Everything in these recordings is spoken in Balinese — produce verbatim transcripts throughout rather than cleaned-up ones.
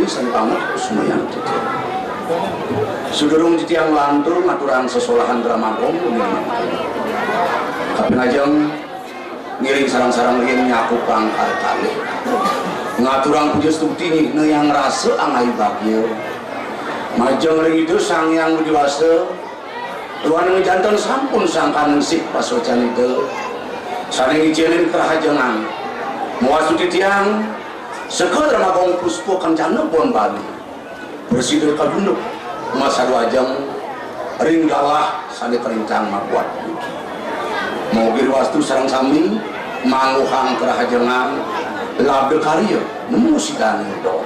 Sami banget, semuanya. Sadurung titiang lantur ngaturang sesolahan drama gong, kaping ajeng ngiring sareng-sareng riin nyakup pangkar kalih. Ngaturang puja stuti nyihna yang rasa angay bagia. Majeng ring Ida Sang Hyang Widi Wasa, duaning janten sampun sangkan sih pasocan Ida. Sané ngicénin kerahajengan. Mawastu titiang, seka drama gong puspa kencana pon Bali. Prasida kadunduk masadu ajeng ring galah sané kalintang mabuat puniki. Mogi wastu sareng sami mangguhang kerahajengan labda karya nemu sidaning doh.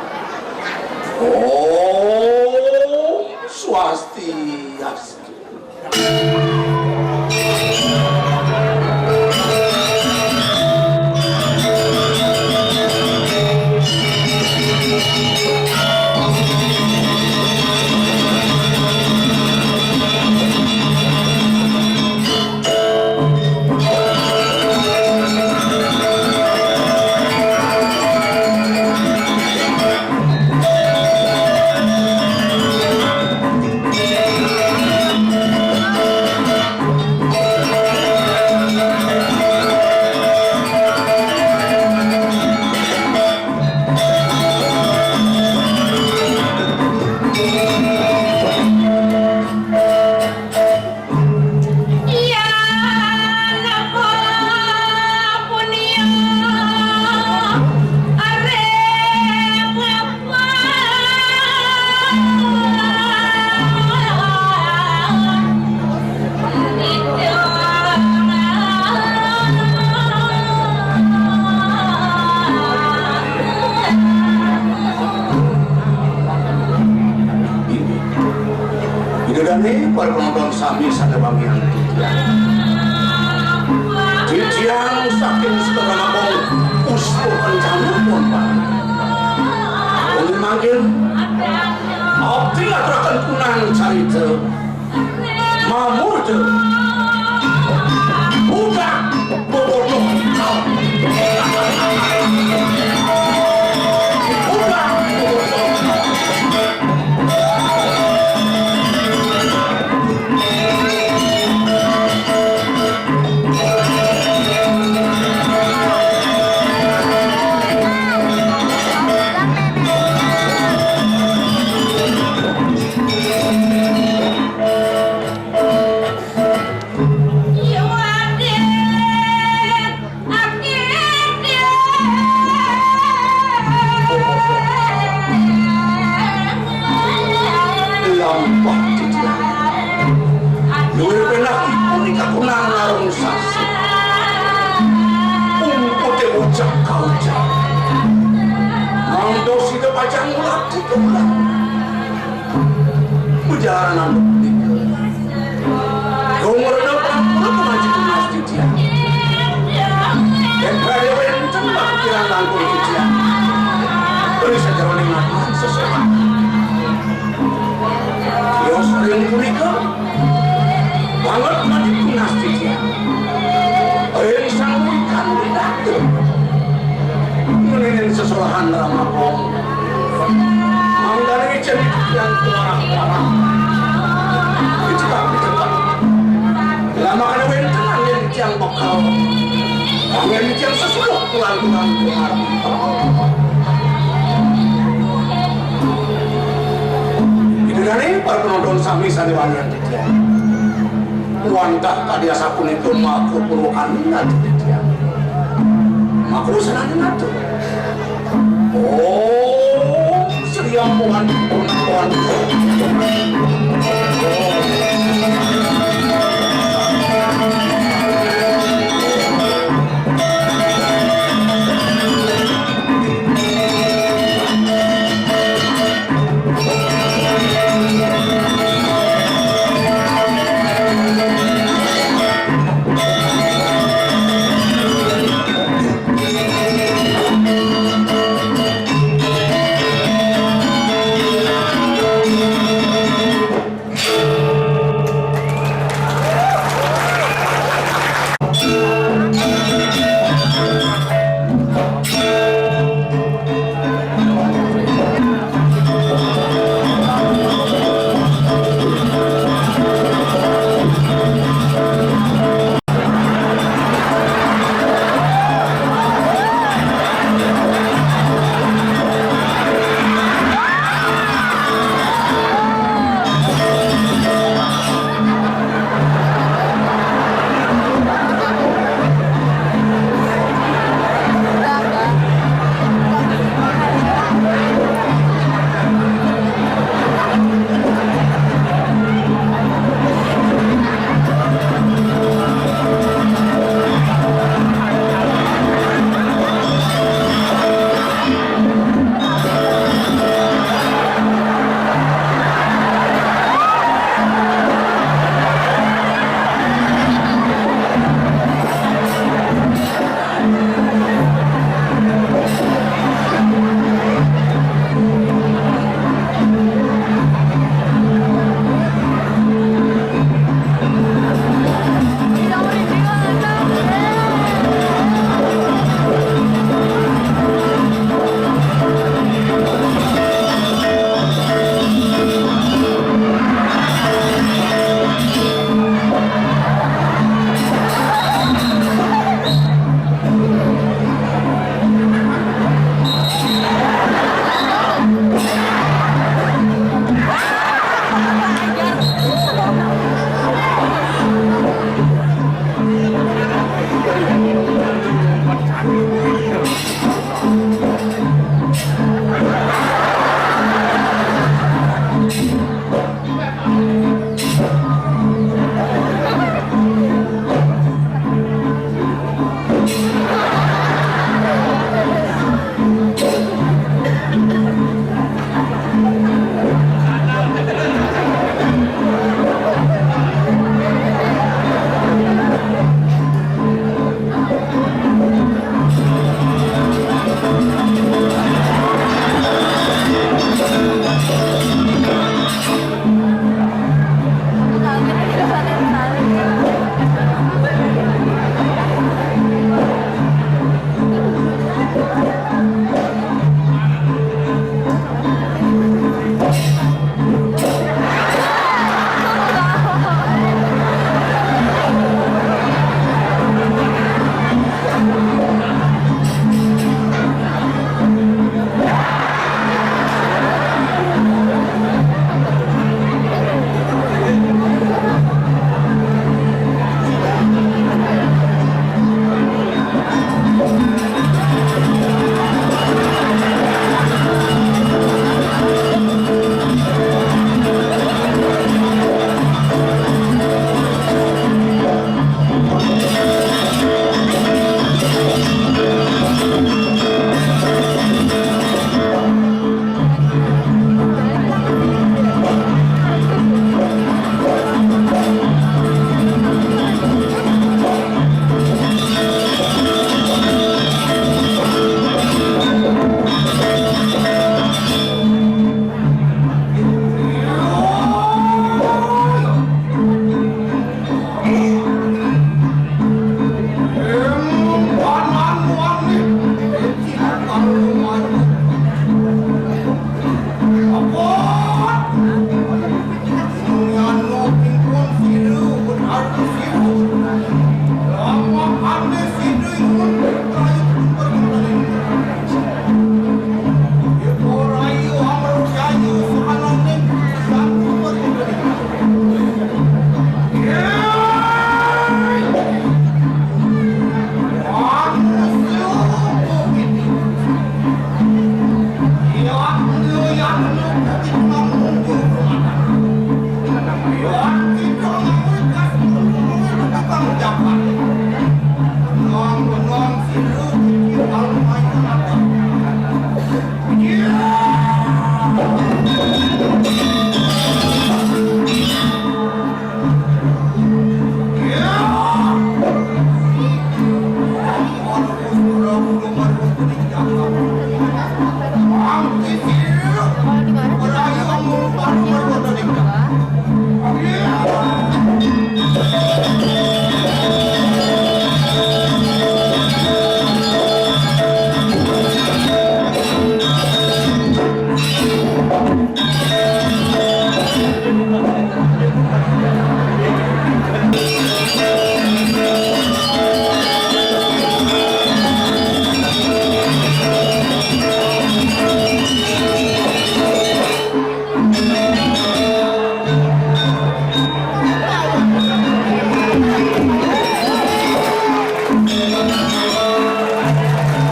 Om Swastiastu. Ida dané para penonton sami sané wangiang titiang. Titiang saking Sekolah Mabong Puspa Kencana pon Bali. Ulun mangkin abdi ngaturaken kunang carita mamurda budak bobotoh. Budak bobotoh. Lampah titiang. Duwé penah punika kunang ngarung sasih. Umputé ucap kaucap. Mangda sida pacang ngulati kaulah. Pujaranan punika. Gong rena pura-pura pangaji tunas titiang. Yén badé wénten papikiran langkung titiang. Beri sajeroning aturan sesopan. Yos ring punika. Banget mati tunas titiang. Ring sang wikan wikan. Ngeninin sesolahan Rama Gong. Mangdane ijin titiang kuarah-kuarah. Ijin titiang. Lama kada wenten anggen titiang bekel. Anggen titiang sesuluh tulang-tulang kuarah. Ida dane para penonton sami sane wangian titiang. Wantah kadi asapunika maka purwakami ngajeng titiang. Maka wusanane ngatur. Om Sri Ampun Ampun Ampun.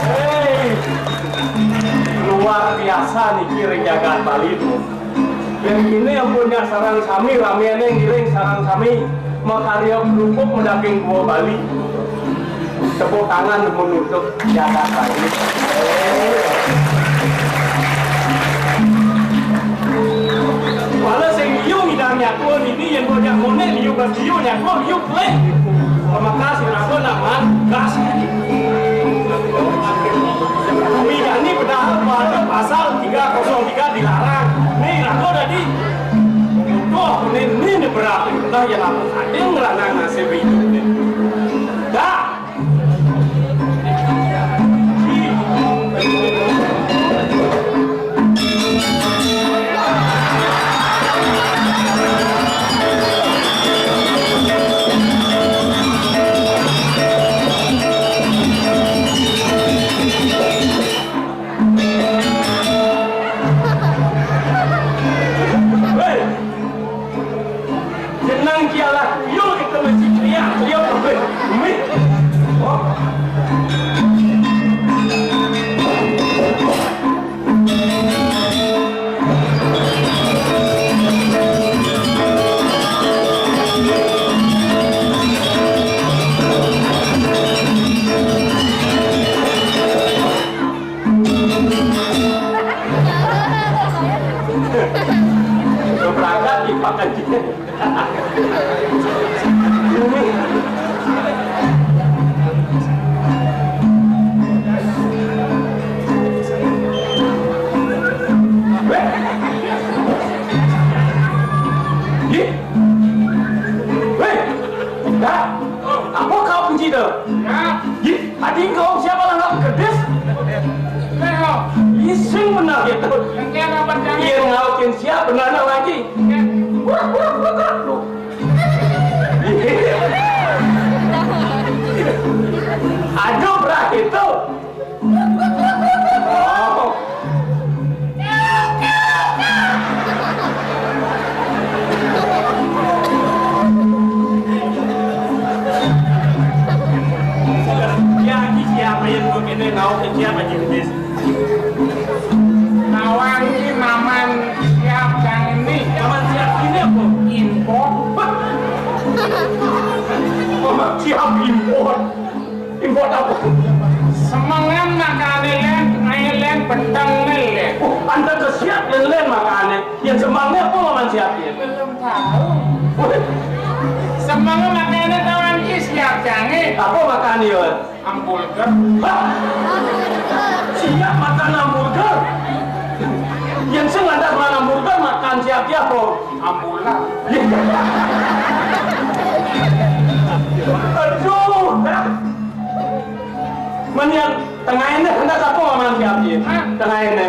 Héi, luar biasa niki ring jagat Bali, tuh. Ring kéné ampun, nya sareng sami, ramé ngiring sareng sami makarya kerupuk madaging gua Bali. Tepuk tangan mun nutup jagat Bali. Wala sing liu ngidang nyakul niki, yén bocah monék liu bas liu nyakul, liu pelih. Pamekas iraga nak gas. Mijani padahal pada pasal tiga kosong tiga dilarang. Né iraga dadi bodoh, né, né, né berarti dah yang aku kadang ngeranang nasib hidup né. Dah. Hei! Jeneng kialah tuyul kita mesti kriak, tuyul. Hei! Hei! Oh. Berangkat di pakai. Wéh. Ih. Wéh. Dah. Apa kau kunci tu? Ya. Ih, adi kau siapa lah nggak kedis? Ih, sing benar gitu. Iya, ngaukin siap benar lagi. Wah, wah, wah, wah. Aduh, berat itu. Oh. Ya, ini siapa yang begini, nau ke siapa jenis? Nawang iki maman siap kang ini. Maman siap ini apa? Impor. Maman siap impor. Impor apa? Semengan makané lén, aé lén, petengé lén. Oh, antar ke siap lén, lén makané. Yang semangnya apa maman siap ya? Belum tahu. Wih. Semengan makané tawang iki siap jange. Apa makané ya? Hamburger. Hah? Siap makan hamburger? Yang sing lantas makan hamburger, makan siap-siap, kok? Hambulan. Aduh. Mén yang tengah ini, hendak apa makan siap-siap? Hah? Tengah ini.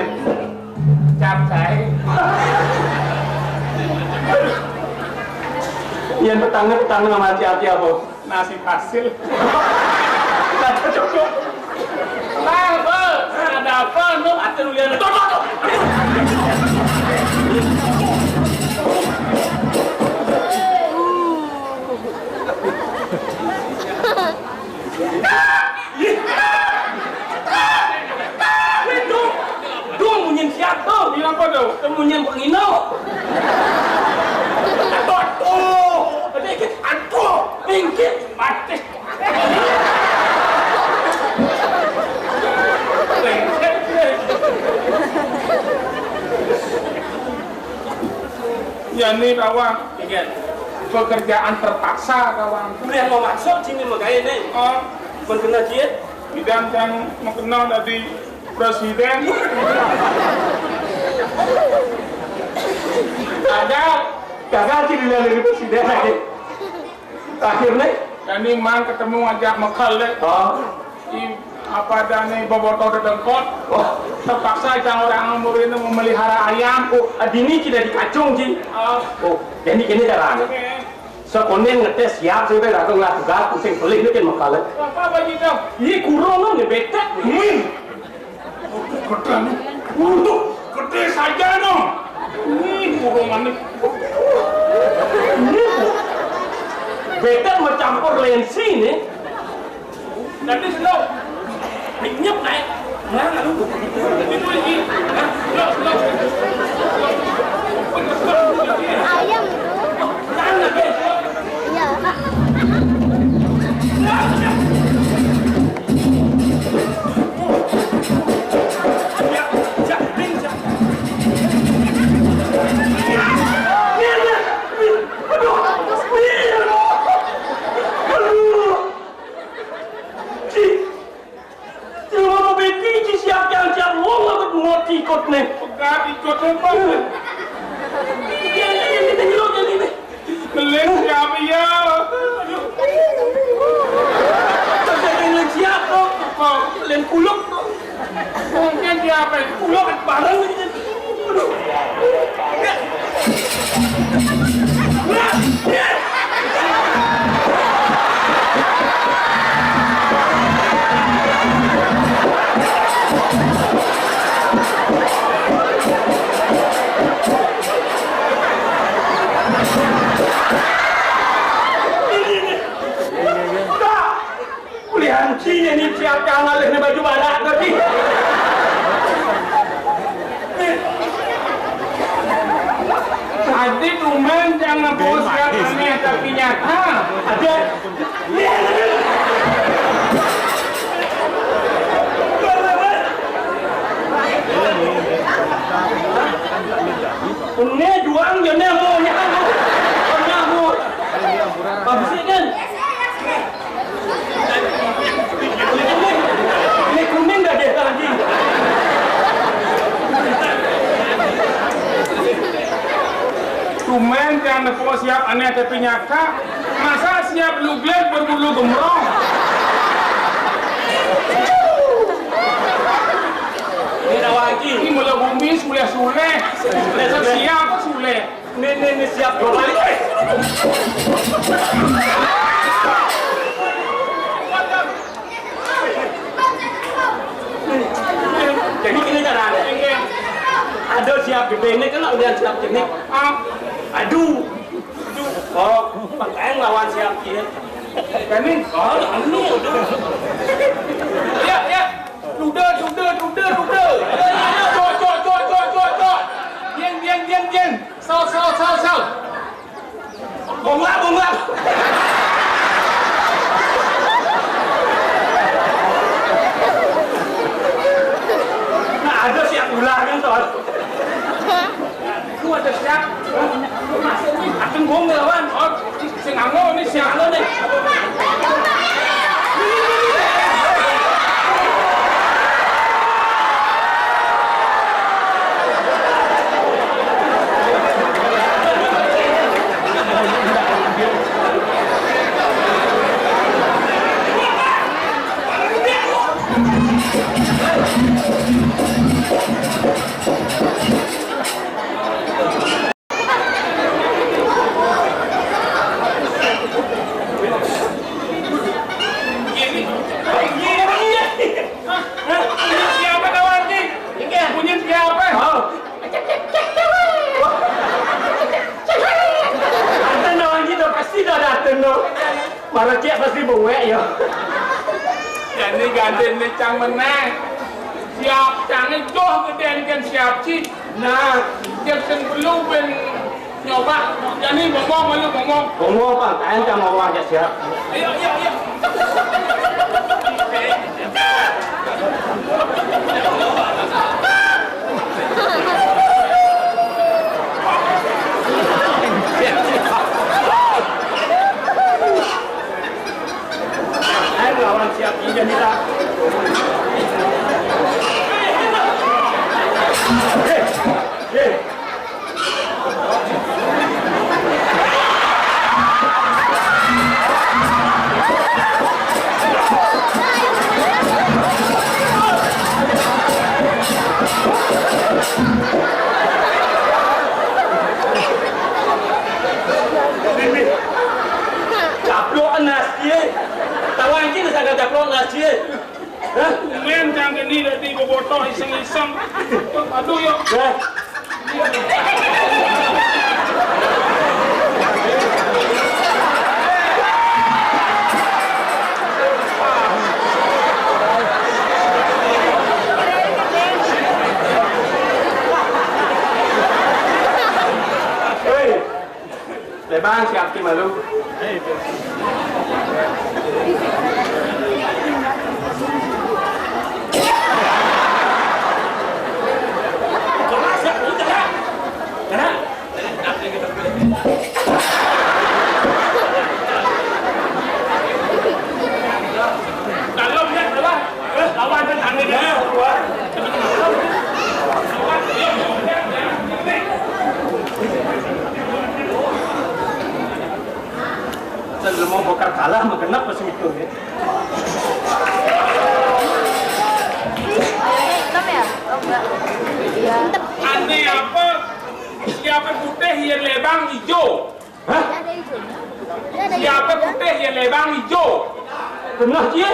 Capcay. Yang petangnya, petangnya makan siap-siap, kok? Nasi hasil. Kata cukup. Bang, Bang, ada apa? Nu atur ulian. Tuh, tuh, tuh. Wih, Dung. Dung, munyin siap, Dung. Iya, apa, Dung? Jani kawan. Iya. Pekerjaan terpaksa kawan. Udah mau masuk sini makanya nih. Oh. Mengenal dia. Idan cang makenal dadi presiden. Gagal, gagal sih dilihat dari presiden aja. Akhirnya, ini mang ketemu ngajak mekal deh. Oh. I, apa ada nih bobotoh dedengkot? Oh. Terpaksa cang orang murid ini memelihara ayam. Oh, dini tidak dikacung sih. Oh. Oh, jadi gini caranya. Oke. Sekonden ngetes siap, saya datang lah tugas, pusing pelih ini kan mekal. Apa, apa gitu? Ini kurungan nih, betek. Min. Gede nih. Untuk gede saja dong. Ini kurungan nih. Ini, Bu. Betek mencampur lensi nih. Nanti slow. Nyep naik. Nah, lalu. Itu lagi. Nah, slow, slow. Ayam itu. Jangan, Beb. Iya. Cuma mau beti ci siap yang siap wong aku mau ikut nih. Pegat ikut apa? Iya, iya, iya, kita nyelok yang ini. Melin siapa ya? Aduh. Terus yang lain siap kok. Kok? Lain kuluk kok. Mungkin siapa? Kuluk bareng ini. Aduh. Ini, ini. Udah. Kuliah hancinya nih, siap yang ngalih nih baju barak tadi. Tadi tumben jangan bos yang aneh tapi nyata. Ada. Ini juang jenis mau nyamuk. Mau nyamuk. Habis ini kan. Ini kuning dah dia tadi. Tumben yang nepuk siap aneh tapi nyata. Masa siap luglet berbulu gemrong? Ini dah lagi. Ini mula bumi suleh-suleh. Siap suleh. Nih, nih, nih, siap dua kali. Eh. Jadi gini caranya. Aduh, siap gede ini kan udah siap gini. Ah. Aduh. Oh, makanya lawan siap gini. Ini, oh, ini, aduh. Ya, ya. Duda, duda, duda, duda. Cok, cok, cok, cok, cok, cok. Bien, bien, bien, bien. Sal, sal, sal, sal. Bongak, bongak. Nah, ada siap ular kan, Ton? Ku ada siap. Masuk nih, akan gua ngelawan. Oh, sing anggo nih, sing anggo nih. Ini siapa kawan nih? Bunyi siapa? Oh. Dateng dong, gitu, pasti dah dateng dong. Para cek pasti bengek ya. Jadi ganti ini cang meneh. Siap cang itu gede kan siap ci. Nah, cek sing perlu ben nyoba. Jadi ngomong malu ngomong. Ngomong apa? Kain cang ngomong aja siap. Ayo, ayo, ayo. Aji. Hah? Tumben cang kene dadi bobotoh iseng-iseng. Aduh, yo. Hah? Hei. Lebang siap ki malu. Kalau dia salah, eh, lawan kan tangan dia. Saya mau bakal kalah, mah genep pas itu, ya. Hitam ya? Oh, enggak. Iya. Aneh apa? Siapa putih yang lebang hijau? Hah? Ada hijaunya. Ada hijaunya. Siapa putih yang lebang hijau? Genah, Ci.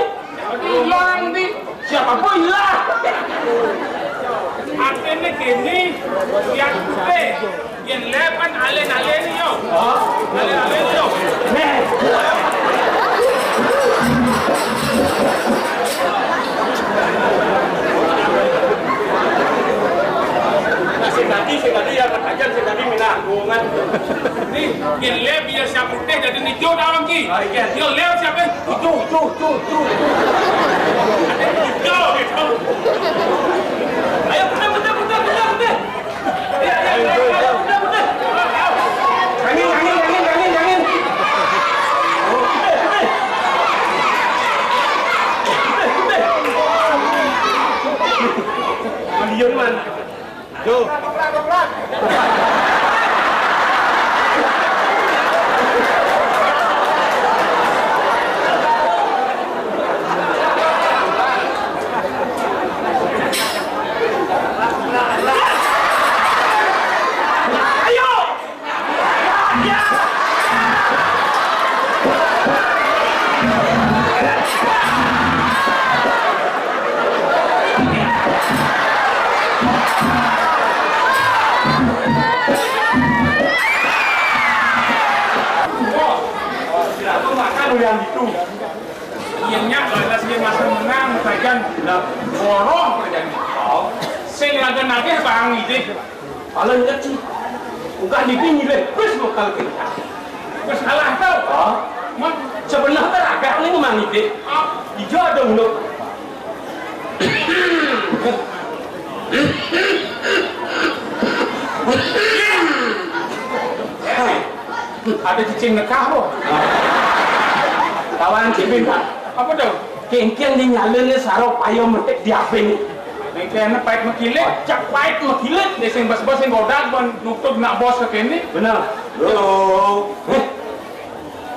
Hilang, di. Siapa pun hilang. Artinya gini, yang putih, yang lebang alih-alih ni, yo. Hah? Alih-alih ni, yo. Nih. Sing tadi, sing tadi ya, katakan sing tadi minat hubungan. Nih, yang lebang ya siapa? Teh jadi nijo dalam ki. Ah, iya. Yo, lewat siapa? Tuh, tuh, tuh, tuh, tuh. Ada nijo gitu. Ayo, putar, putar, putar, putar, putar. Ya, ya, ya, ya, putar, putar. Angin, angin, angin, angin, angin. Putar, putar. Putar, putar. Maliun, man. Tuh. Ayo! Wah, tidak tahu makan yang itu. Iya, nyak, lantas dia masa menang, sajan. Nah, borong kerjaan. Sing nagih-nagih barang ide. Kalau ingat sih, bukan di sini deh, terus bakal kita. Terus kalah tau. Oh. Mak, sebenarnya agak ini memang ide. Ah. Ijo ada unduk. Hei, ada cicing nekah, bro. Kawan cipin, Pak. Apa tuh? Kengkeng di nyalin ni sarok payung metik di aping. Kengkeng pait mekilik. Cak pait mekilik. Dia sing bos-bos sing godak ban nutup nak bos ke kini. Benar. Bro. Eh.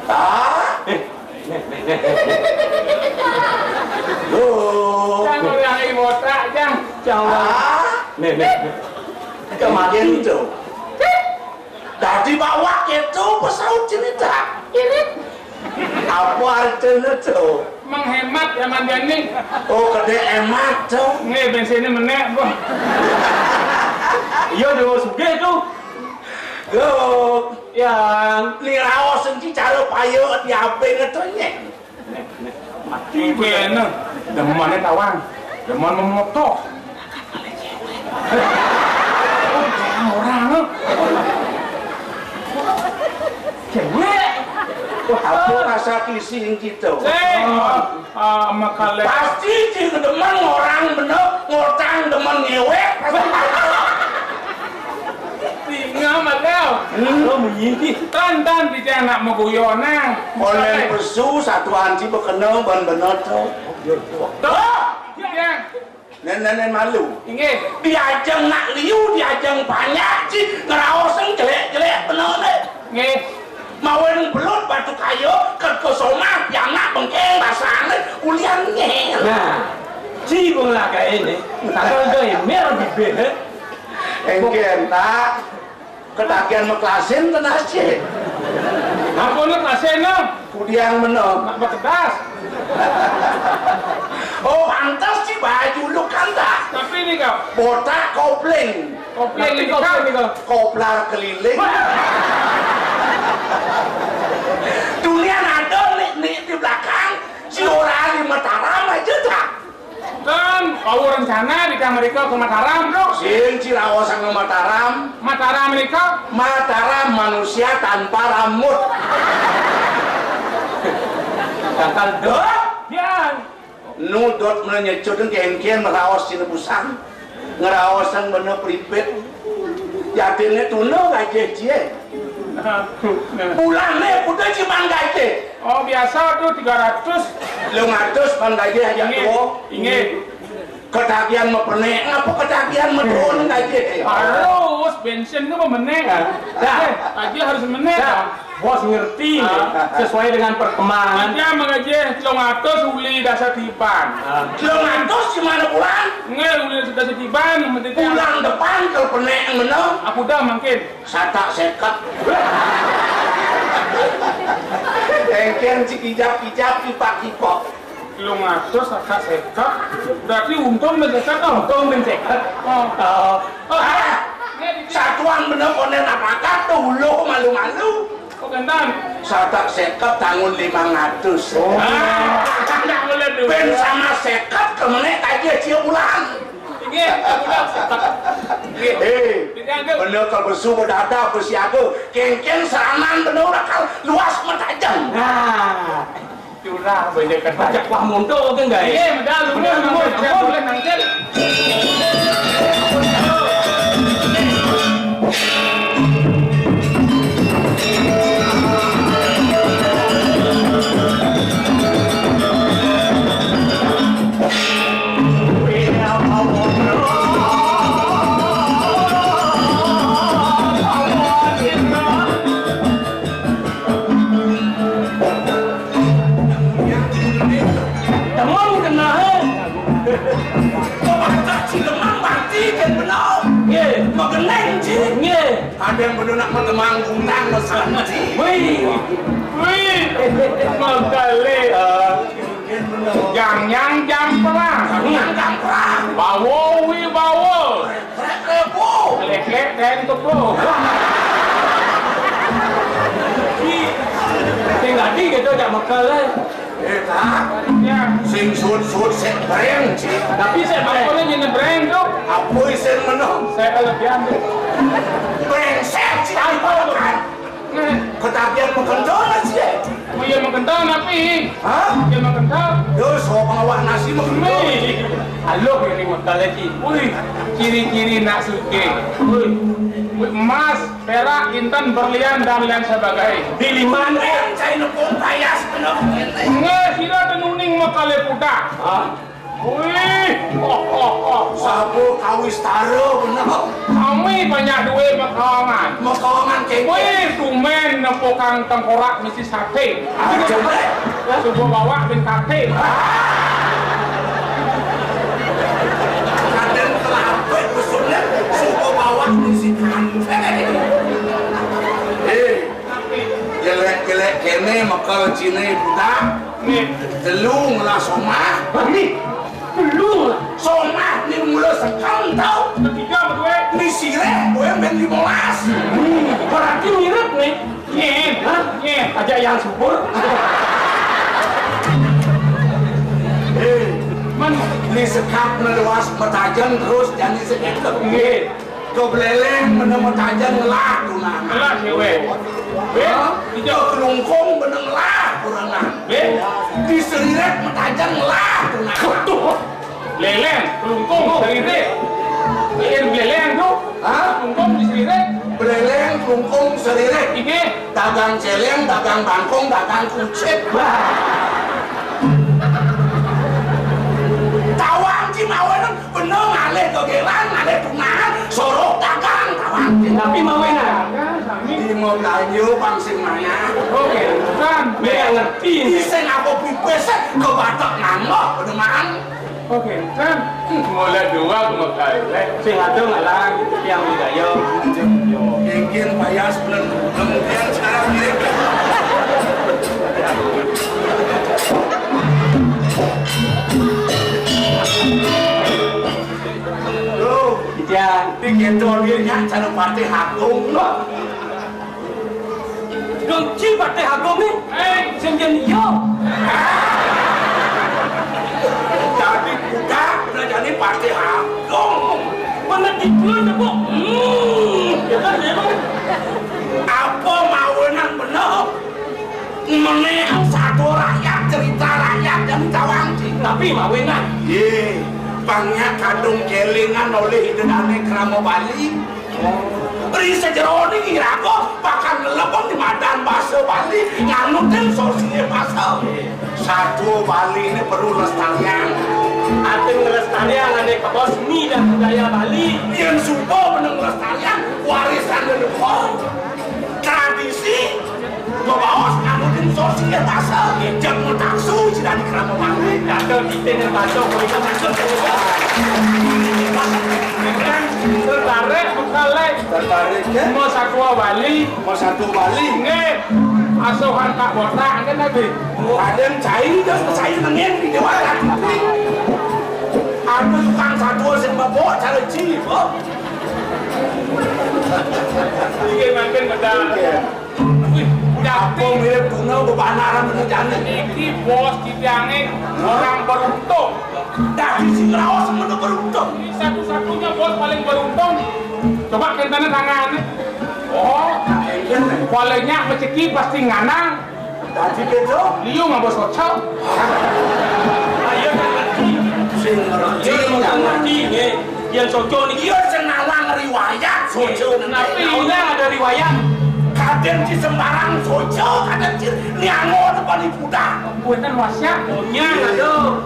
Ah. Eh. Bro. Jangan ulangi botak, Jang. Jangan. Ah. Nih, nih, nih. Kemarin itu. Dadi bawak itu pesaut cerita. Irit. Apa artinya tuh? Menghemat ya, Mandiani. Oh, gede emat tuh. Nggih, bensinnya menek, Bos. Iya, Bos. Gede tuh. Yo, yang niraos sing cara payo di aping itu, nyek. Mati kene. Demen tawang. Demen memotoh. Orang, orang. Cewek. Apa rasa kisi kita? Sing. Ah, makale. Pasti sing demen orang bener, ngutang demen ngewek. Tinggal, Mat, Leo. Hmm. Lo munyi. Tan, tan, di anak maguyon, nah. Oleh pesu, satuan si bekena, ban bener tu. Tuh. Ya. Nen, nen, nen malu. Inggih. Diajeng nak liu, diajeng panjak, si ngeraos sing jelek-jelek bener, deh. Nggih. Mawen belut batu kayu, kerkesoma, pianak bengkeng, basane, ulian ngel. Nah, si benglaga ini, tanggal gaimer bibir, eh? Engken, tak. Ketagihan meklasin tenaje. Ampun, kasih no. Kudiang meno. Nak bekedas. Oh, pantes si baju lu kan dah. Tapi ini kau. Botak kopling. Kopling ini kau. Koplar keliling. Dunia ada nih, nih di belakang. Si orang di Mataram aja dah. Kan, kau rencana di mereka ke Mataram, bro. Sing Ciraos ke Mataram. Mataram mereka? Mataram manusia tanpa rambut. Gagal dot. Ya. Nu dot mena nyecut kengken meraos cina busang. Ngeraosan bener pripit. Yatinnya tuna gaji cie. Bulannya udah cuman gaji. Oh, biasa tuh tiga ratus. Lu ngatus pan gaji aja tuh. Inggih. Ketagihan mepenek, ngapa ketagihan medun gaji? Harus bensin tuh memenek. Dah. Gaji harus menek. Dah. Bos ngerti nih, sesuai dengan perkembangan. Dia mengaji telung atus uli dasar tiban. Telung atus gimana bulan? Nggih, uli dasar tiban, penting. Bulan depan kalau penek menang. Aku dah mungkin. Satak seket. Engken si kijap-kijap, kipak-kipok. Telung atus satak seket. Berarti untung ben seket, oh. Untung ben seket. Oh. Oh. Ah, satuan bener konen apakat tuh, uluh malu-malu. Oh, kenten. Satak seket tangun limang atus. Oh. Ah, ndak boleh dulu. Ben sama seket kemenek aja cia bulan. Inggih, udah. Inggih. Eh, bener ke besu bedada besiaga, kengken seranan bener udah kal luas metajam. Nah, curah banyak kan. Pajak wah muntul ke enggak ya? Iya, benar, benar, benar, benar, benar, benar. Temen kenal. Kok baca si Demang mati kan benar? Nggih. Mageneng, Ci. Nggih. Ada yang bener nak metemang gundang mesan, Ci. Wih. Wih. Mangkale. Yang yang jam perang. Yang jam perang. Bawa wi bawa. Prek rebu. Lek-lek dan kepo. Sing tadi gitu jak mekel, eh. Eh, tak. Ya. Sing sut-sut sek breng, Ci. Tapi saya apa nih jadi breng tuh? Apa isin menang? Saya kelebihan tuh. Brengsek, Ci. Apa? Ketagihan mengkentol, Ci. Oh iya, mengkentol, tapi. Hah? Iya, mengkentol. Yo, sok bawa nasi mengkentol. Nih. Halo, ini mengkentol lagi. Wih, ciri-ciri nak suke. Wih, wih, emas, perak, intan, berlian, dan lain sebagainya. Di lima nih, saya nepung payas, bener. Nggak, sira tenuning mekale pudak. Hah? Wih, ho, ho, ho. Sabu kawistara bener. Kami banyak duit mekawangan. Mekawangan kengkeng. Wih, tumen nepukang tengkorak mesti sate. Ah, coba. Subuh bawak bin kate. Raden kelapit besuknya subuh bawak mesti kate. Eh, jelek-jelek kene mekel cine budak. Nih. Telu ngelah somah. Wah, nih. Telu ngelah. Somah nih mula sekam tau. Ketiga apa gue? Nih sireh gue ben lima belas. Hmm, berarti mirip nih. Nih. Hah? Nih. Aja yang subur. Eh, man, nih sekap meluas metajen terus jadi seketek. Nih. Ke Beleleng bener metajen ngelah tunangan. Ngelah cewek. Hah? Ke Kelungkung bener ngelah tunangan. Di Seriret metajen ngelah tunangan. Waduh. Beleleng, Kelungkung, Seriret. Beleleng, Beleleng tuh. Hah? Kelungkung di Seriret. Beleleng, Kelungkung, Seriret. Ini. Dagang celeng, dagang bangkong, dagang kucit. Tawang Cimawenan. Bener ngalih gegelan, ngalih tunangan, suruh dagang, tawang. Tapi mau enak. Di mau kayu, pang sing maya. Oke, kan. Dia ngerti. Iseng apa pipis, ke batak nambah, beneran. Oke, kan. Mulai dua, aku mau kayu. Sing ada ngalang, yang budaya. Mungkin payas, bener. Kemudian sekarang mirip. Kéto dirinya cara Patih Agung. Dong ci Patih Agung né. Eh, sing jen iya. Dadi budak, udah jadi Patih Agung. Mana dijual, Bu? Hmm, ya kan, ya kan? Apa mawinan bener? Menék satua rakyat, cerita rakyat dan tawang ci. Tapi mawinan. Yé, pangnya kadung kélingan olih Ida Dané krama Bali. Ri sajeroning iraga bakal nglebeng di madan basa Bali, nganutin sosial basa. Satua Bali ini perlu lestarian. Até nglestarian ané kebo seni dan budaya Bali. Yén suba meneng lestarian, warisan leluhur, tradisi, bebaos nganutin sosial basa, jeng mataksu sida di krama Bali. Kata kita yang baca, kita masuk. Tertarik, bukan, Lek? Tertarik, ya? Mau satua Bali. Mau satua Bali. Nggih. Asuhan Pak Botak, kan, tadi? Ada yang cai, dah selesai nengin di Dewa Ratu. Ada tukang satua sing mabok, cara ci, oh. Iya, makin betul. Oke. Wih, udah. Apa mirip bunga bebanaran dengan jane? Iki bos kita angin orang beruntung. Dadi sing raos menu beruntung. Ini satu-satunya bos paling beruntung. Coba kentana tangan. Oh, palingnya rezeki pasti nganang. Dadi beda. Liu nganggo soca. Ayo ngerti. Sing ngerti. Ayo ngerti, nggih. Yang soco niki. Iya, sing nawang riwayat soca niki. Tapi ini ada riwayat. Kadén ci sembarang soca, kadén ci niango depan ibu dah. Buatan wasiat. Oh, nyang ada.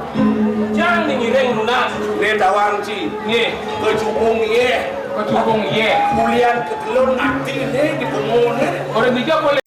Jangan ngiring nunas. Né tawang ci. Nggih. Kecubung iya. Kecubung iya. Kulian ketelun mati né di bengone. Orang tiga boleh.